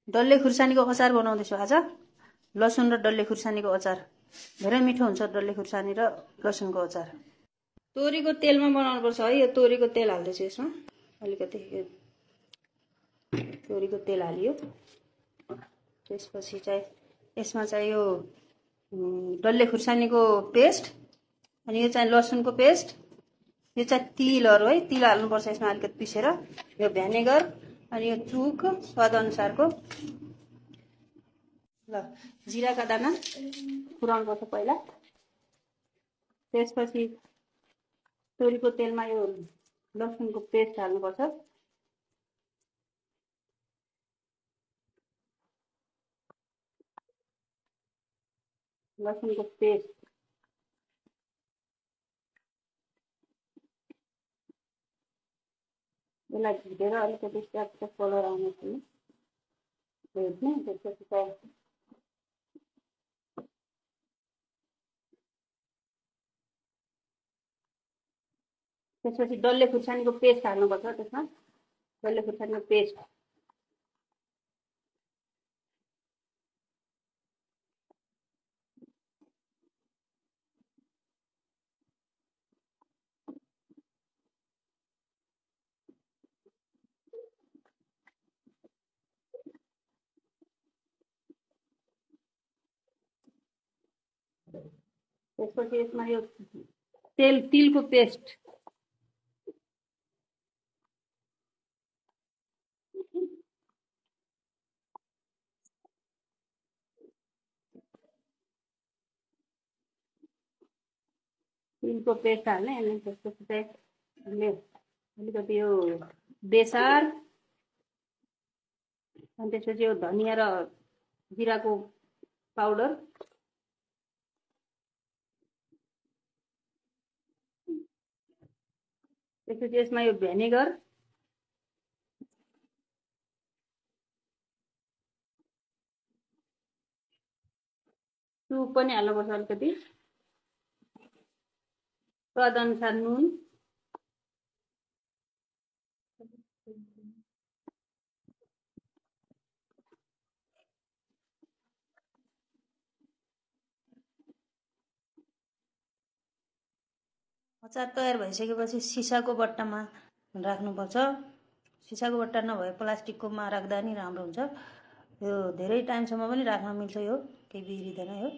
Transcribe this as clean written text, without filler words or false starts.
डल्ले खुर्सानीको अचार बनाउँदैछु आज। लसुन र डल्ले खुर्सानीको अचार धेरै मिठो हुन्छ। डल्ले खुर्सानी र लसुनको अचार तोरीको तेलमा बनाउनुपर्छ है। यो तोरीको तेल हाल्दैछु यसमा। अलिकति तोरीको तेल हालियो। त्यसपछि चाहिँ यसमा चाहिँ यो डल्ले खुर्सानीको पेस्ट, अनि यो चाहिँ लसुनको पेस्ट, यो चाहिँ तिलहरू है। तिल हाल्नुपर्छ यसमा अलिकति पिसेर। यो भिनेगर, अनि यो चुक स्वाद अनुसारको। ल जिराका दाना पुराउनुपर्छ पहिला। त्यसपछि तोरीको तेलमा यो लसुनको पेस्ट हाल्नुपर्छ। लसुनको पेस्ट यसलाई भुटेर अलिकति ट्याक्क कलर आउनेछौँ भेट्ने। त्यसपछि चाहिँ डल्ले खुर्सानीको पेस्ट हाल्नुपर्छ त्यसमा। डल्ले खुर्सानीको पेस्ट त्यसपछि यसमा यो तिलको पेस्ट, तिलको पेस्ट हाल्ने। अनि त्यसपछि चाहिँ अलिकति यो बेसार, अनि त्यसपछि यो धनिया र जिराको पाउडर, त्यसपछि यसमा यो भिनेगर, सुप पनि हाल्नुपर्छ अलिकति, स्वाद अनुसार नुन, अचार तयार भइसकेपछि सिसाको बट्टामा राख्नुपर्छ। सिसाको बट्टा नभए प्लास्टिककोमा राख्दा नि राम्रो हुन्छ। यो धेरै टाइमसम्म पनि राख्न मिल्छ। यो केही बिग्रिँदैन। यो